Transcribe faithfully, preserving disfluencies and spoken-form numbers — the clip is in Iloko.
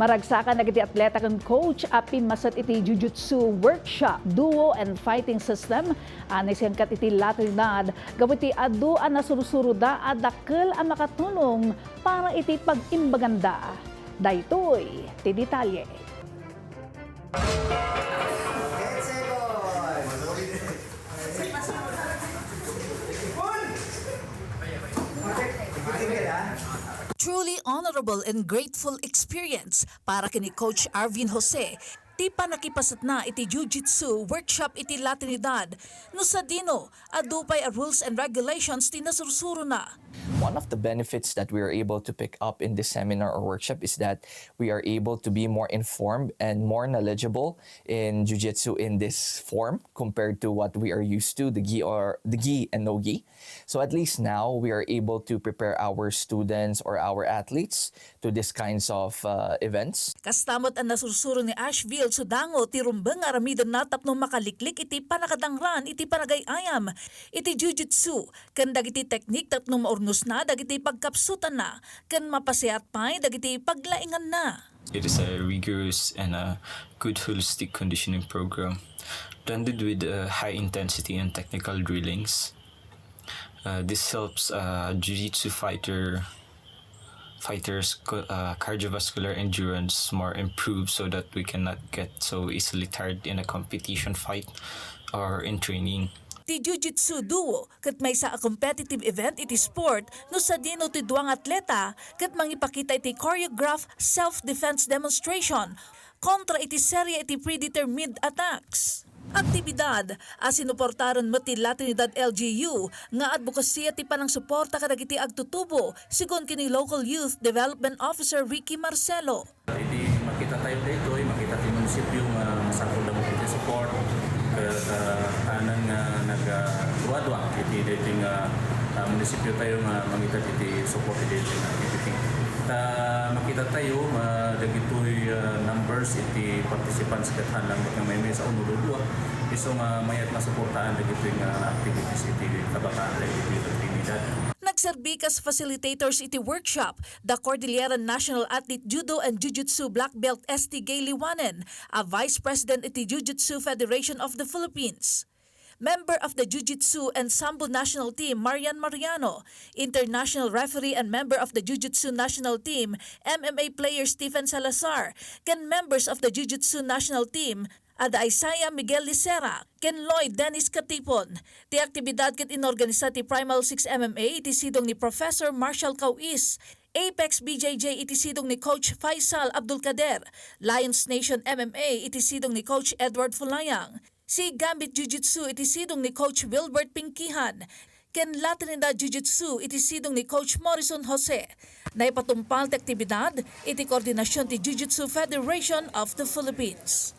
Maragsakan dagiti atleta ken coach a pimmaset iti Jiu-Jitsu workshop, duo, and fighting system a naisengkat iti La Trinidad gapu iti adu a nasursuroda a dakkel a makatulong para iti pag-imbaganda. Daytoy ti detalye. Truly honorable and grateful experience para ken ni Coach Arvin Jose ti pannakipasetna iti Jiu-Jitsu workshop iti La Trinidad. No sadino, adu pay a rules and regulations ti nasursurona. One of the benefits that we are able to pick up in this seminar or workshop is that we are able to be more informed and more knowledgeable in jiu-jitsu in this form compared to what we are used to, the gi or the gi and no gi. So at least now we are able to prepare our students or our athletes to these kinds of, uh, events. Kasta met a nasursuro ni Ashville Sudango ti rumbeng nga aramidenna tapno makaliklik iti pannakadangran iti panagay-ayam iti jiu-jitsu ken dagiti teknik tapno maurnosna dagiti pagkapsutanna ken mapasayaat pay dagiti paglainganna. It is a rigorous and a good holistic conditioning program, blended with, uh, high intensity and technical drillings. Uh, this helps, uh, jiu-jitsu fighter fighters' co-, uh, cardiovascular endurance more improved so that we cannot get so easily tired in a competition fight or in training. Ti Jiu-Jitsu Duo ket maysa a competitive event iti sport no sadino ti dua nga atleta ket mangipakita iti choreograph self-defense demonstration kontra iti serie iti predetermined attacks. Aktibidad a sinuportaran met ti La Trinidad L G U nga advokasia ti panangsuporta kadagiti agtutubo, sigun ken ni Local Youth Development Officer Ricky Marcelo. Iti makita tayo daytoy, makita ti munisipyo nga masapul da iti support, ket, ah, kanan nga nag, ah, duadua iti daytoy nga, ah, munisipyo tayo nga mangita iti support iti daytoy nga activity. Ta makita tayo nga dagitoy, ah, numbers iti participants ket haan lang met nga maymaysa uno, dua, isu nga mayat nga suportaan dagitoy nga activities iti kabataan tayo iti Trinidad. Nagserbi kas facilitators iti workshop da Cordilleran National Athlete Judo and Jiu-Jitsu Black Belt S T Gay Liwanen, a Vice President iti Jiu-Jitsu Federation of the Philippines. Member of the Jiu-Jitsu and Sambo National Team, Marian Mariano, International Referee and member of the Jiu-Jitsu National Team, M M A player Stephen Salazar, ken members of the Jiu-Jitsu National Team, ada Isaiah Miguel Licera, ken Lloyd Dennis Katipon. Ti aktibidad ket inorganisa ti Primal Six M M A iti sidong ni Professor Marshall Cauis, Apex B J J iti sidong ni Coach Faisal Abdulkader, Lions Nation M M A iti sidong ni Coach Edward Fulayang, Sea Gambit Jiu-Jitsu iti sidong ni Coach Wilbert Pingkihan, ken La Trinidad Jiu-Jitsu iti sidong ni Coach Morrison Jose. Naipatungpal ti aktibidad iti koordinasyon ti Jiu-Jitsu Federation of the Philippines.